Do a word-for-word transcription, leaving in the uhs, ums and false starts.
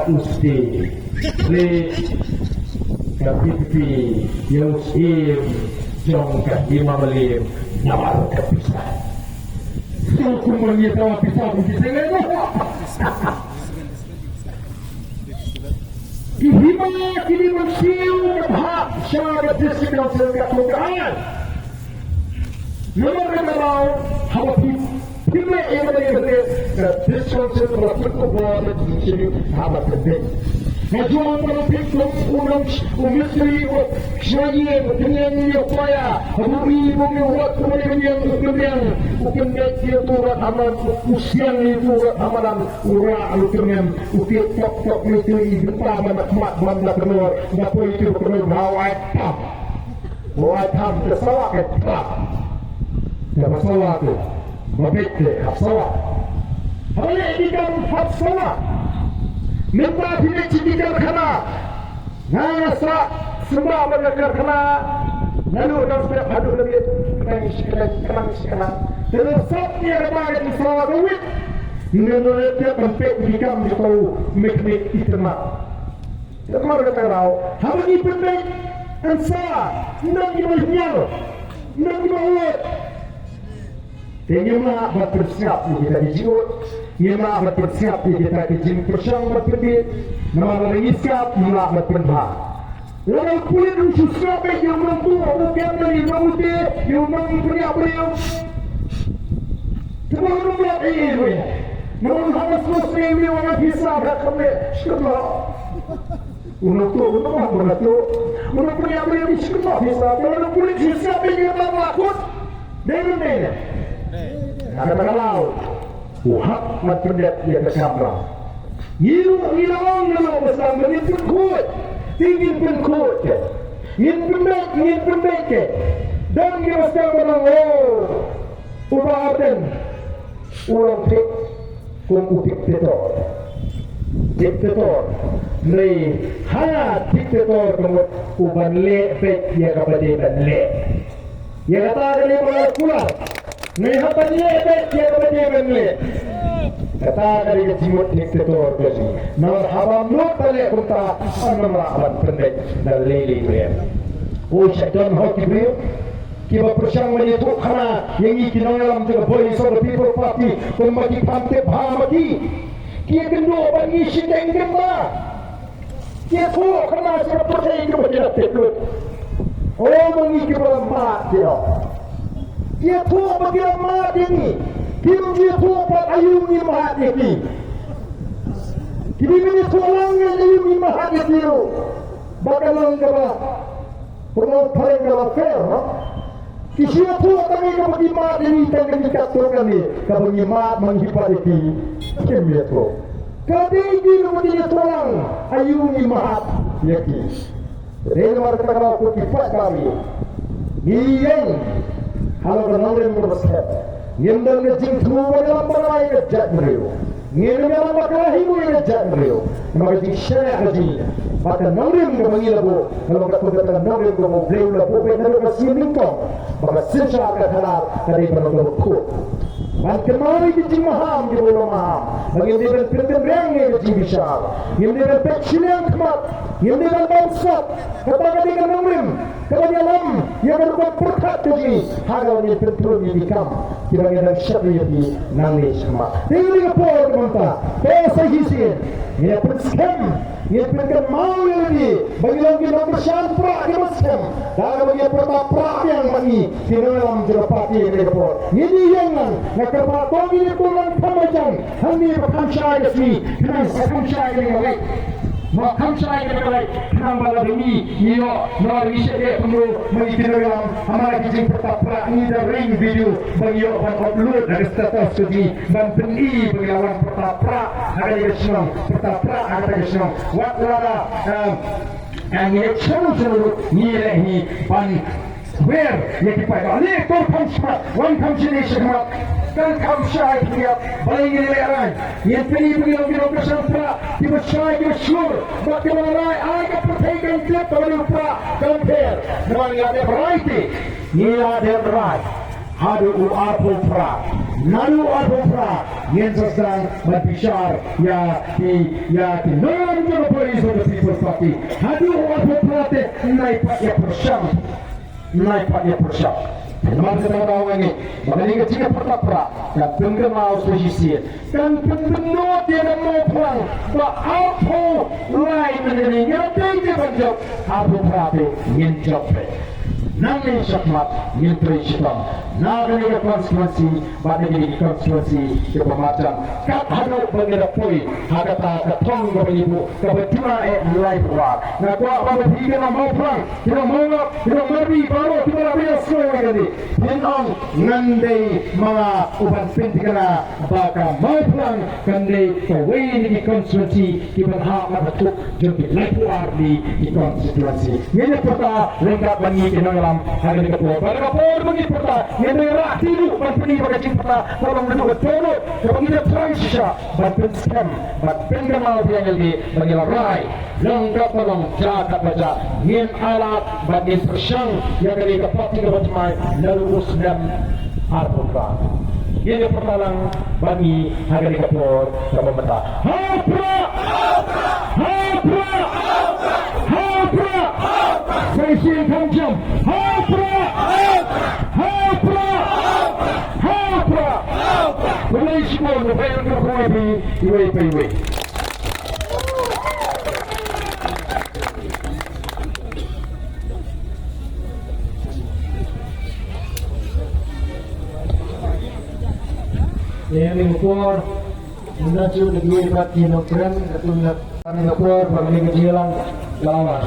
Usti, le, ka pipi, ïa u sim, jong ka hima malim, namar ka pisa. So kumba ngi tawa pisa, kumba kita ngai no. Ki hima, ki hima siew, ka bha, sha ka district council ka tu ka ai. Namar ka rau, haba phi Pynleh ïa kane, ïa kane ka district council ba pynkup ba pynshim haba pynbeit. Nga jong ba pynkup u nong u mistri u shwa ïing u pynïeng ïa u paya. Haba u i ba u wat u pynïeng u pynïeng u pynbeit ïa u rat hamadan u siang ïa u rat hamadan u rah u tyrngem u tiek tok tok ïa u i bynta ban da khmat ban da kynor da poi ïa u kynor ba wai tam. Ba wai tam te sawa ka tam. Te ba sawa te. Ba beit te hap sawa. Haba leh ki kam hap sawa. Mynta phi leh ki karkhana. Nga nga sa symba ba ka karkhana. Nga lu dang step haduh lemiet. Kynang shi kynang, kynang shi kynang. Te leh sap ïa kata ka jingsawa ka wit. Nga lu leh te ban peit ki kam jong u mekanik i tyrma. Te mar ka tang rau, haba ngi pynbeit, yn sa, ym don kiba ñiar, ym don kiba ot. Te ngim lah ban pynsngap ïa kita ki jingud, ngim lah ban pynsngap ïa kita ki jingpyrshang ban pynbeit, namar lada ngi sngap, ngim lah ban pynbha. Lada u pulit u shu sngap beit ïa u nongtuh, u kem na ïa u nongtuh, ïa u nongpynïap briew. Te ba u nongpynïap ei ei ruh ïa. Namar u hap ban sngewsih ïa u wan pisa ha ka kmie, shkut noh. U nongtuh, u nongpynïap, u nongpynïap briew, shkut noh pisa. Te ba u nongpynïap pisa, pynïap ïa u nongpynïap kut. Dei ne ym dei ne? Kata ka daw. U hap ban pyndep ïa ka kamram. Ngi ruh ngi la ong na la ba sdang ba ngin pynkhuid. Te ngin pynkhuid ke. Ngin pynbeit, ngin pynbeit ke. Don ngi ba sdang ba ong, oh. U Bah Ardent u long thik kum u diktator. Diktator. Hynrei ha diktator ka mut u ban leh beit ïa kaba dei ban leh. Ïa kata ka dei ba la kular. Hynrei hap ban leh beit ïa kaba dei ban leh. Kata ka dei ka jingmut diktator ka jong ngi. Namar haba mut ban leh kumta, ym lah ban pynbeit da lei lei briew. Ko sha don ho ki briew kiba pyrshang ban ïathuh khana ïa ngi ki nongïalam jong ka Voice of the People Party, kumba ki kham tip bha ma ki. Ki ïakynduh ba ngi shiteng kynta. Ki ïathuh khana sha ka pyrthei kumba ki la tip lut. O ma ngi kiba la mad ki ong. Ki ïathuh ba ki la mad ïa ngi. Kim ju ïathuh pat aïu ngi mad ïa ki. Ki dei ban ïathuh lang ïa aïu ngi mad ïa ki ruh. Ba ka long kaba Pynlong phareng kaba fair, no? Ki shu ïathuh tang ïa kaba ki mad ïa ngi tang kane katto katne kaba ngi mad ma ngi pat ïa ki. Kim ïathuh. Ka dei ki ruh ba kin ïathuh lang aïu ngi mad ïa ki. Dei namar kata ka daw ko ki paidbah ngi ïeng halor ka nongrim kaba skhem. Ngim don ka jingthmu ba ïalam bakla ïa ka jaitbynriew. Ngin ym ïalam bakla hi mo ïa ka jaitbynriew. Namar ka jingshaniah ka jong ngi bad ka nongrim kaba ngi la buh, ka long katto katne ka nongrim kaba U Blei u la buh beit naduh ka sngi nyngkong ba ka synshar ka khadar ka dei ban long kaba khuid. Ban kynmaw ïa ki jingmaham kiba u la maham, ba ngim dei ban pynkynriang ïa ka jingbishar, ngim dei ban peit shiliang khmat, ngim dei ban bamsap. Kata ka dei ka nongrim kaba ngi ïalam ïa ka rukom pyrkhat ka jong ngi ha kaba ngin pynthut ïa ki kam kiba ngi dang sheptieng ïa ki nangne shakhmat. Te ngi ka por ka mynta, te sa shisien ngin ïa pynskhem, ngin pynkynmaw ïa lade ba ngi long ki nongkyrshan prah kiba skhem da kaba ngi ïa pyrta prah biang ma ngi ki nongïalam jong ka party ha kane ka por. Ngin ïeng ngan, nga kyrpad to ngin ïa to ngan kham marjan hangne ba kham shai ka sngi, khnang ba kham shai ka leit. Ba kham shai ka leit, khnang ba lada ngi ïoh, ngi shait leh kumno ma ngi ki nongïalam, hamar ki jingpyrta prah ngi da ring video ba ngi ïoh ban upload ha ka status ka jong ngi ban pyni ba ngi la wan pyrta prah ha kane ka shnong, pyrta prah ha kata ka shnong. Wat lada, eh, eh, ngi leit sha shnong ruh ngi leh hi ban wer ïa ki paidbah. Leh to kham shmat, wan kham shane shakhmat. Kan kham shai khyndiat balei ngin lehrain. Ngin pyni ba ngi long ki nongkyrshan prah kiba shai kiba shlur bad kiba la rai. Ai ka pyrthei kan tip ba dei u prah kan pher. Namar ngi la dep rai te ngi la dep rai. Haduh u arphew phra. Naduh u arphew phra ngin sa sdang ban bishar ïa ki, ïa ki nongïalam jong ka Voice of the People Party. Haduh u arphew phra te nai pat ïa pyrshang. Nai pat ïa pyrshang. Namar kata ka daw nga ngeit ba kane ka jingïapyrta phra kan pynkynmaw sa shisien. Kan pynbynnud ïa ka Mawphlang ba arphew lai mynta ngin ïa dei te ban jop, arphew phra te ngin jop te. Nangne shakhmat ngin trei shitom na kane ka constituency bad na kine ki constituency kiba marjan. Kat haduh ba ngin da poi ha kata ka thong kaba ngi buh kaba duna eh lai pyrwa. Nga kwah ba phi ki nong Mawphlang, ki nong Mawlap, ki nong Marbi baroh kiba la ïasngew ïa kane. Phin ong ngan dei ma nga uban pynthikna ba ka Mawphlang kan dei kawei na ki constituency kiban hap ha ka thup jong ki laiphew ar tylli ki constituency. Ngin ïa pyrta ryngkat bad ngi ki nongïalam ha kane ka por. Bad ha ka por ba ngi pyrta ngin dei rah tyrwa ban pyni ba ka jingpyrta ka long naduh ka dohnud kaba ngi da thrang shisha ban pynskhem ban pynkynmaw biang ïa lade ba ngi la rai. Long katba long, jia katba jia, ngin ailad bad ngin pyrshang ïa kane ka party kaba thymmai naduh u snem arphew phra. Ngin ïa pyrta lang bad ngi ha kane ka por kaba mynta. Ha u Prah! Ha u Prah! Ha u Prah! Sa shisien kham jam. Ha u Prah! Ha u Prah! Ha u Prah! Khublei shibun, khublei shibun, iwei pa iwei. Ïa kane ka por, mynta shu da kiwei pat ki nongkren, katkum kane ka por ba kane ka jingïalang ka la wan.